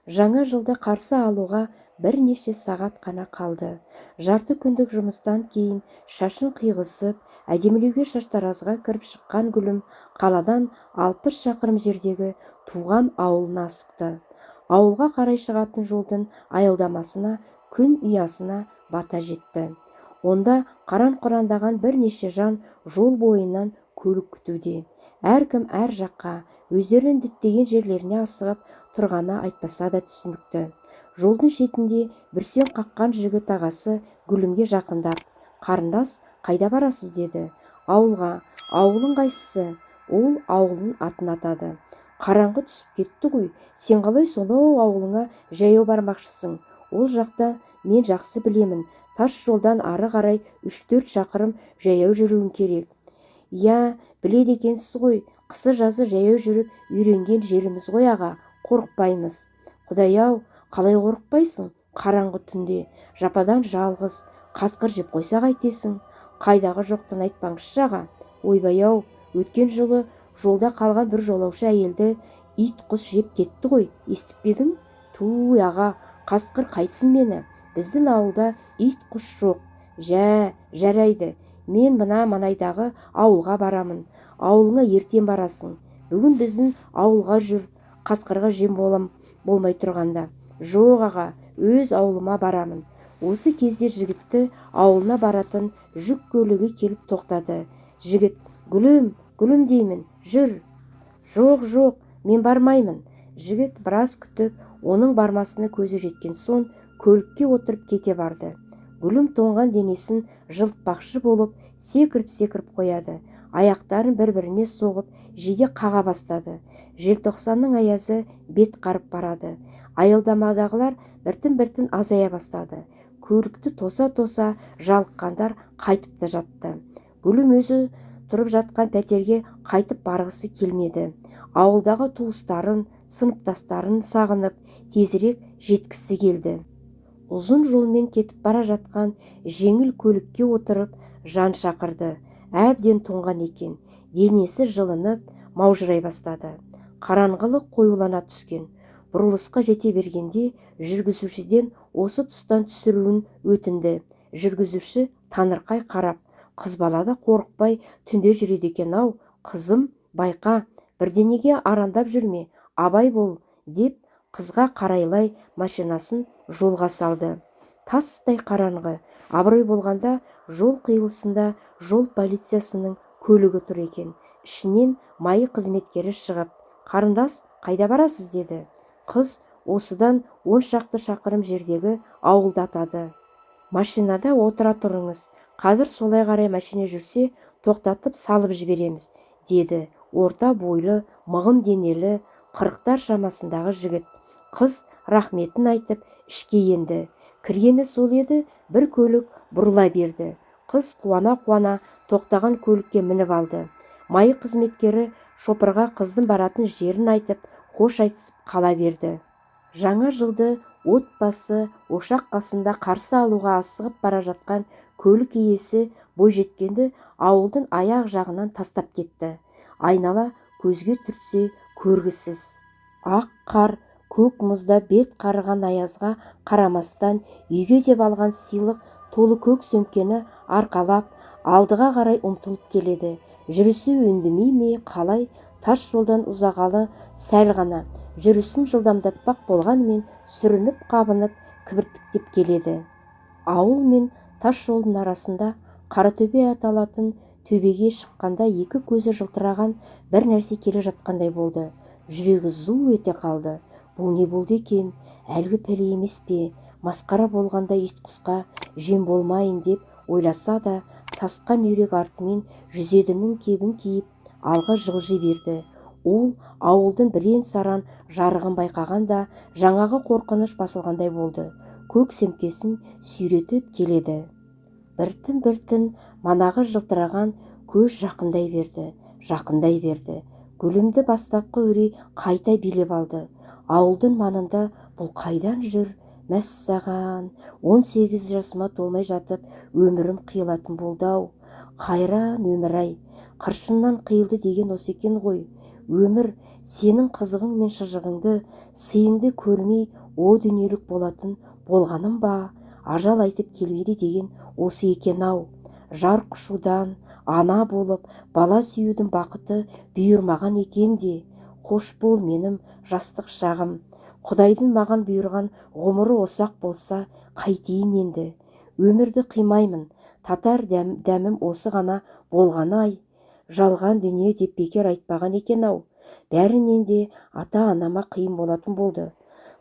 Жаңа жылды қарсы алуға бірнеше сағат қана қалды. Жарты күндік жұмыстан кейін шашын қиғызып, әдемілеуге шаштаразға кіріп шыққан Гүлім қаладан 60 шақырым жердегі туған ауылына асықты. Ауылға қарай шығатын жолдың аялдамасына күн ұясына бата жетті. Онда қаран-құрандаған бірнеше жан жол бойынан көлік күтуде. Әркім әр жаққа, өздерінің діттеген жерлеріне асығып тұрғаны айтпаса да түсінікті. Жолдың шетінде бүрсең қаққан жігіт ағасы Гүлімге жақындап, «Қарындас, қайда барасыз?» деді. «Ауылға». «Ауылың қайсысы?» Ол ауылының атын атады. «Қараңғы түсіп кетті ғой, сен қалай сонау ауылыңа жаяу бармақшысың? Ол жақта мен жақсы білемін, тас жолдан ары қарай 3-4 шақырым жаяу жүруің керек». «Иә, біледі екенсіз ғой, қысы-жазы жаяу жүріп үйренген жеріміз ғой, аға, қорықпаймыз». «Құдай-ау, қалай қорықпайсың? Қараңғы түнде жападан жалғыз, қасқыр жеп қойса қайтесің?» «Қайдағы жоқтан айтпаңызшы, аға». «Ойбай-ау, өткен жылы жолда қалған бір жолаушы әйелді ит құс жеп кетті ғой, естіп пе едің?» «Туй, аға, қасқыр қайтсын мені, біздің ауылда ит құс жоқ». «Жә, жарайды, мен мына маңайдағы ауылға барамын». «Ауылыңа ертең барасың, бүгін біздің ауылға жүр, қасқырға жем болмай тұрғанда». «Жоқ, аға, өз ауылыма барамын». Осы кезде жігітті ауылына баратын жүк көлігі келіп тоқтады. Жігіт: «Гүлім, Гүлім деймін, жүр». «Жоқ, жоқ, мен бармаймын». Жігіт біраз күтіп, оның бармасына көзі жеткен соң көлікке отырып кете барды. Гүлім тоңған денесін жылытпақшы болып секіріп-секіріп қояды. Аяқтарын бір-біріне соғып, жиде қаға бастады. Желтоқсанның аязы бет қарып барады. Аялдамадағылар біртін-біртін азая бастады. Көлікті тоса-тоса жалыққандар қайтып та жатты. Гүлім өзі тұрып жатқан пәтерге қайтып барғысы келмеді. Ауылдағы туыстарын, сыныптастарын сағынып, тезірек жеткісі келді. Ұзын жолмен кетіп бара жатқан жеңіл көлікке отырып, жан шақырды. Әбден тоңған екен, денесі жылынып, маужырай бастады. Қараңғылық қоюлана түскен. Бұрылысқа жете бергенде жүргізушіден осы тұстан түсіруін өтінді. Жүргізуші таңырқай қарап, «Қыз бала да қорықпай түнде жүреді екен-ау, қызым, байқа, бірдеңеге арандап жүрме, абай бол», деп қызға қарайлай машинасын жолға салды. Тастай қараңғы, абырой болғанда жол қиылысында жол полициясының көлігі тұр екен. Ішінен МАИ қызметкері шығып, «Қарындас, қайда барасыз?» деді. Қыз осыдан 10 шақты шақырым жердегі ауылды атады. «Машинада отыра тұрыңыз, қазір солай қарай машина жүрсе, тоқтатып салып жібереміз», деді орта бойлы, мығым денелі, 40-тар шамасындағы жігіт. Қыз рахметін айтып, ішке енді. Кіргені сол еді, бір көлік бұрыла берді. Қыз қуана-қуана тоқтаған көлікке мініп алды. МАИ қызметкері шопырға қыздың баратын жерін айтып, қош айтысып қала берді. Жаңа жылды отбасы ошақ қасында қарсы алуға асығып бара жатқан көлік иесі бойжеткенді ауылдың аяқ жағынан тастап кетті. Айнала көзге түртсе көргісіз. Ақ қар, көк мұзда бет қарыған аязға қарамастан үйге деп алған сыйлық толы көк сөмкені арқалап, алдыға қарай ұмтылып келеді. Жүрісі үндемей ме қалай, тас жолдан ұзағалы сәл ғана. Жүрісін жылдамдатпақ болғанымен сүрініп қабынып кібіртіктеп келеді. Ауыл мен тас жолдың арасында Қаратөбе аталатын төбеге шыққанда екі көзі жылтыраған бір нәрсе келе жатқандай болды. Жүрегі зу ете қалды. Бұл не болды екен? Әлгі пәле емес пе? Масқара болғанда ит-құсқа жем болмайын деп ойласа да, сасқан үйрек артымен жүзедінің кебін киіп, алға жылжи берді. Ол ауылдың бірен-саран жарығын байқағанда жаңағы қорқыныш басылғандай болды. Көк сөмкесін сүйретіп келеді. Біртін-біртін манағы жылтыраған көз жақындай берді, жақындай берді. Гүлімді бастапқы үрей қайта билеп алды. Ауылдың маңында бұл қайдан жүр? Мәссаған, 18 жасыма толмай жатып өмірім қиылатын болды-ау. Қайран өмір-ай, қыршыннан қиылды деген осы екен ғой. Өмір, сенің қызығың мен шыжығыңды, сыйыңды көрмей о дүниелік болатын болғаным ба? Ажал айтып келмейді деген осы екен-ау. Жар құшудан, ана болып, бала сүюдің бақыты бұйырмаған екен де. Қош бол менің жастық шағым. Құдайдың маған бұйырған ғұмыры осақ болса, қайтейін енді. Өмірді қимаймын, татар дәмім осы ғана болғаны-ай. Жалған дүние деп бекер айтпаған екен-ау. Бәрінен де ата-анама қиын болатын болды.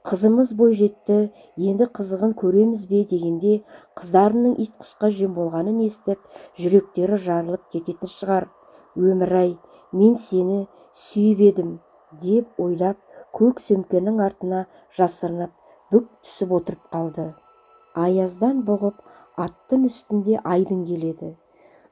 Қызымыз бой жетті, енді қызығын көреміз бе дегенде қыздарының ит құсқа жем болғанын естіп, жүректері жарылып кететін шығар. Өмір-ай, мен сені сүйіп едім, деп ойлап, көк сөмкенің артына жасырынып, бүк түсіп отырып қалды. Аяздан бұғып, аттың үстінде Айдын келеді.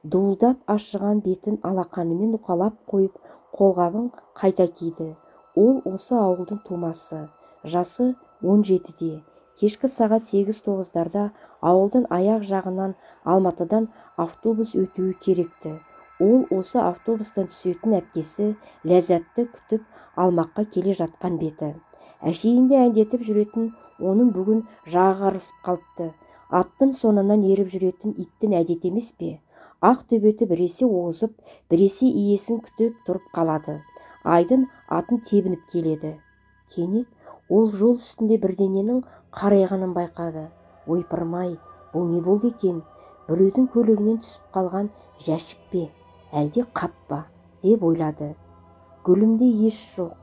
Дуылдап ашыған бетін алақанымен уқалап қойып, қолғабын қайта киді. Ол осы ауылдың тумасы. Жасы 17-де. Кешкі сағат 8-9-дарда ауылдың аяқ жағынан Алматыдан автобус өтуі керекті. Ол осы автобустан түсетін әпкесі Ләззатты күтіп алмаққа келе жатқан беті. Әшейінде әндетіп жүретін оның бүгін жағы қарысып қалыпты. Аттың соңынан еріп жүретін иттің әдеті емес пе? Ақ төбеті біресе озып, біресе иесін күтіп тұрып қалады. Айдын атын тебініп келеді. Кенет ол жол үстінде бірдеңенің қарайғанын байқады. Ойпырмай, бұл не болды екен? Біреудің көлігінен түсіп қалған жәшік пе, әлде қап па, деп ойлады. Гүлімде ес жоқ.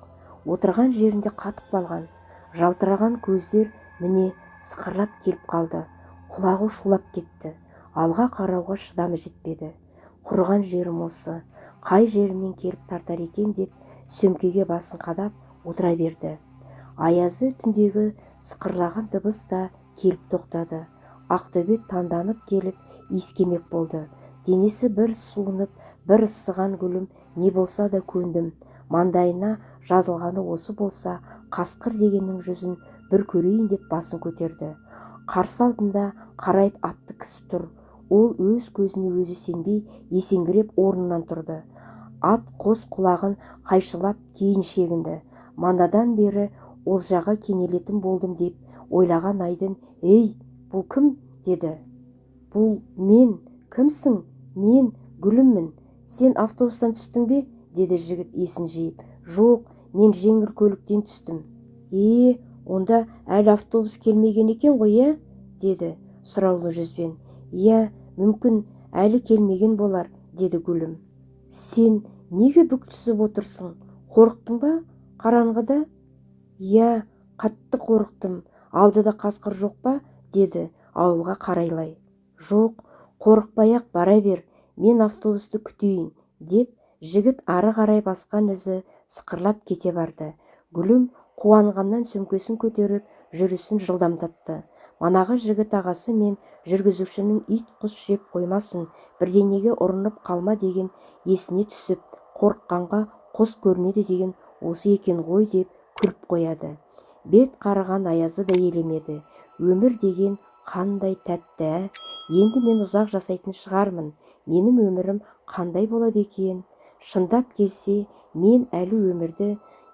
Отырған жерінде қатып қалған. Жалтыраған көздер міне сықырлап келіп қалды. Құлағы шулап кетті. Алға қарауға шыдамы жетпеді. Құрыған жерім осы. Қай жерімнен келіп тартар екен деп сөмкеге басын қадап отыра берді. Аязды түндегі сықырлаған дыбыс та келіп тоқтады. Ақтөбет танданып келіп иіскемек болды. Денесі бір суынып, бір ысыған Гүлім не болса да көндім. Маңдайына жазылғаны осы болса, қасқыр дегеннің жүзін бір көрейін деп басын көтерді. Қарсы алдында қарайып атты кісі тұр. Ол өз көзіне өзі сенбей, есеңгіреп орнынан тұрды. Ат қос құлағын қайшылап кейін шегінді. Манадан бері олжаға кенелетін болдым деп ойлаған Айдын, «Ей, бұл кім?» деді. «Бұл мен. Кімсің? Мен Гүліммін. Сен автобустан түстің бе?» деді жігіт есін жиып. «Жоқ, мен жеңіл көліктен түстім». «Е, онда әлі автобус келмеген екен ғой, ә?» деді сұраулы жүзбен. «Иә, мүмкін әлі келмеген болар», деді Гүлім. «Сен неге бүк түсіп отырсың? Қорықтың ба қараңғыда?» «Иә, қатты қорықтым. Алдыда қасқыр жоқ па?» деді ауылға қарайлай. «Жоқ, қорықпай-ақ бара бер, мен автобусты күтейін», деп жігіт ары қарай басқан ізі сықырлап кете барды. Гүлім қуанғаннан сөмкесін көтеріп, жүрісін жылдамдатты. Манағы жігіт ағасы мен жүргізушінің ит құс жеп қоймасын, бірдеңеге ұрынып қалма деген есіне түсіп, қорыққанға қос көрінеді деген осы екен ғой деп күліп қояды. Бет қарыған аязы да елемеді. Өмір деген қандай тәтті, ә? Енді мен ұзақ жасайтын шығармын. Менің өмірім қандай болады екен? Шындап келсе, мен әлі өмірді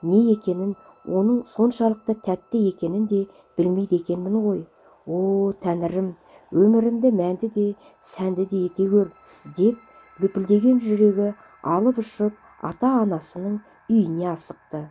не екенін, оның соншалықты тәтті екенін де білмейді екенмін ғой. О, тәңірім, өмірімді мәнді де, сәнді де ете көр, деп лүпілдеген жүрегі алып ұшып, ата-анасының үйіне асықты.